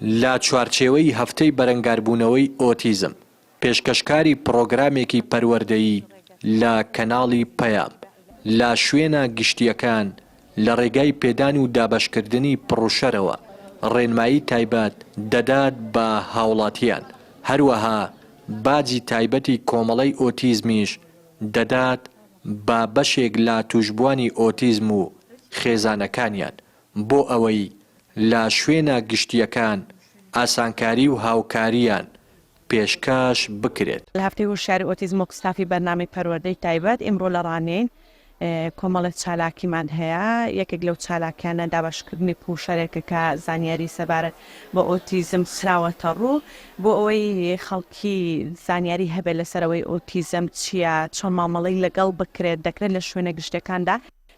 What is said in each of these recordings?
لە چوارچێوەی هەفتەی بەرەنگاربوونەوەی ئۆتیزم، پێشکەشکاری پڕۆگرامێکی پەروەردەیی لە کەناڵی پەیام، لە شوێنە گشتییەکان لە ڕێگای پێدان و دابەشکردنی پڕوشەرەوە ڕێنمایی تایبەت دەدات بە هاوڵاتیان، هەروەها باجی تایبەتی کۆمەڵەی ئۆتیزمیش دەدات بە بەشێک لە تووشبووانی ئۆتیزم و خێزانەکانیان بۆ ئەوەی لە شوێنە گشتییەکان ئاسانکاری و هاوکارییان پێشکەش بکرێت. لە هەفتەی هۆشیاری ئۆتیزم وەک ستافی بەرنامەی پەروەردەی تایبەت ئیمڕۆ لە ڕانیەین کۆمەڵێک چالاکیمان هەیە، یەکێک لەو چالاکیانە دابەشکردنی پووشەرێکە کە زانیاری سەبارەت بە ئۆتیزم خراوەتە ڕوو بۆ ئەوەی خەڵکی زانیاری هەبێت لەسەر ئەوەی ئۆتیزم چییە، چۆن مامەڵەی لەگەڵ بکرێت، دەکرێت لە شوێنە گشتیەکاندا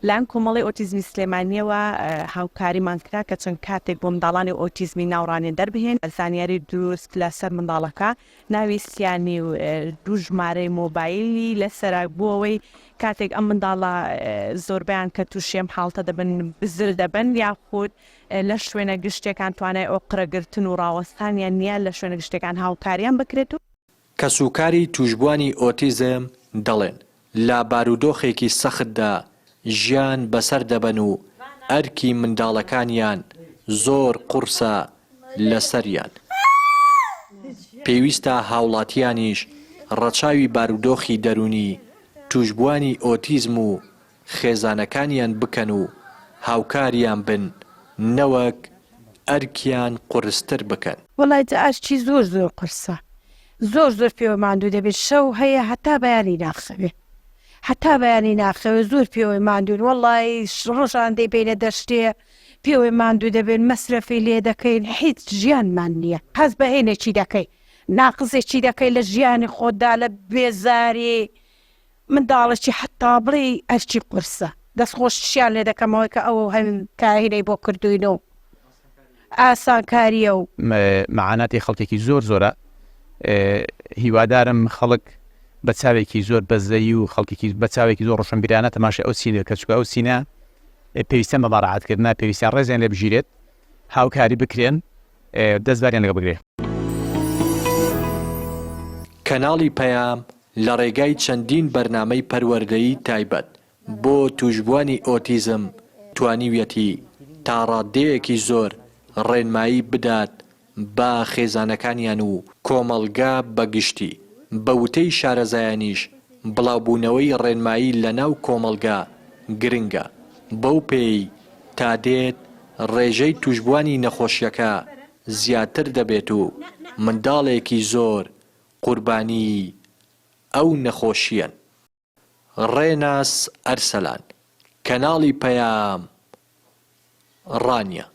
لایەن کۆمەڵەی ئۆتیزمی سلێمانییەوە هاوکاریمان کرا کە چەند کارتێک بۆ منداڵانی ئۆتیزمی ناو ڕانیە دەربهێن، زانیاری دروست لەسەر منداڵەکە، ناوی سیانی و دوو ژمارەی مۆبایلی لەسەرە بۆ ئەوەی کاتێک ئەم منداڵە زۆربەیان کە تووشی ئەم حاڵتە دەبن بزر دەبن یاخود لە شوێنە گشتیەکان توانای ئۆقرەگرتن و ڕاوەستانیان نییە لە شوێنە گشتیەکان هاوکاریان بکرێت و. کەسوکاری تووشبوانی ئۆتیزم دەڵێن، لە بارودۆخێکی سەختدا ژیان بەسەر دەبەن و ئەرکی منداڵەکانیان زۆر قوڕسە لەسەریان، پێویستە هاوڵاتیانیش ڕەچاوی بارودۆخی دەروونی تووشبووانی ئۆتیزم و خێزانەکانیان بکەن و هاوکاریان بن نەوەک ئەرکیان قورستر بکەن. وەڵای جا ئەرکی زۆر زۆر قورسە زۆر زۆر پێوە ماندوو دەبێت شەو هەیە هەتا بەیانی ناخەوێ هەتا بەیانی ناخەوێ زۆر پێوەی ماندوون وەڵی ڕۆژان دەیبینە دەشتێ پێوەی ماندوو دەبێن مەسرەفی لێ دەکەین هیچ ژیانمان نییە هەست بە هێنێکی دەکەی ناقزێکی دەکەی لە ژیانی خۆتدا لە بێزاری منداڵێکی حەتا بڵێی ئەرکی قورسە دەست خۆشیان لێ دەکەمەوە کە ئەو هەم کاهینەی بۆ کردوین و ئاسانکاریە و. مەعاناتی خەڵکێکی زۆر زۆرە هیوادارم خەڵک بە چاوێکی زۆر بەزەیی و خەڵکێکی بە چاوێکی زۆر ڕۆشنبیرانە تەماشای ئەو چینە کە چونکە ئەو چینە پێویستیان بە مەراعەتکردنە پێویستیان ڕێزیان لێ بگیرێت هاوکاری بکرێن دەست باریان لەگەڵ بگرێ. کەناڵی پەیام لە ڕێگای چەندین بەرنامەی پەروەردەیی تایبەت بۆ تووشبووانی ئۆتیزم توانیویەتی تا ڕاددەیەکی زۆر ڕێنمایی بدات بە خێزانەکانیان و کۆمەڵگا بە گشتی، بە وتەی شارەزایانیش بڵاوبوونەوەی ڕێنمایی لەناو کۆمەڵگا گرنگە، بەو پێیەی تا دێت ڕێژەی تووشبووانی نەخۆشییەکە زیاتر دەبێت و منداڵێکی زۆر قوربانیی ئەو نەخۆشییەن. ڕێناس ئەرسەلان، کەناڵی پەیام، ڕانیە.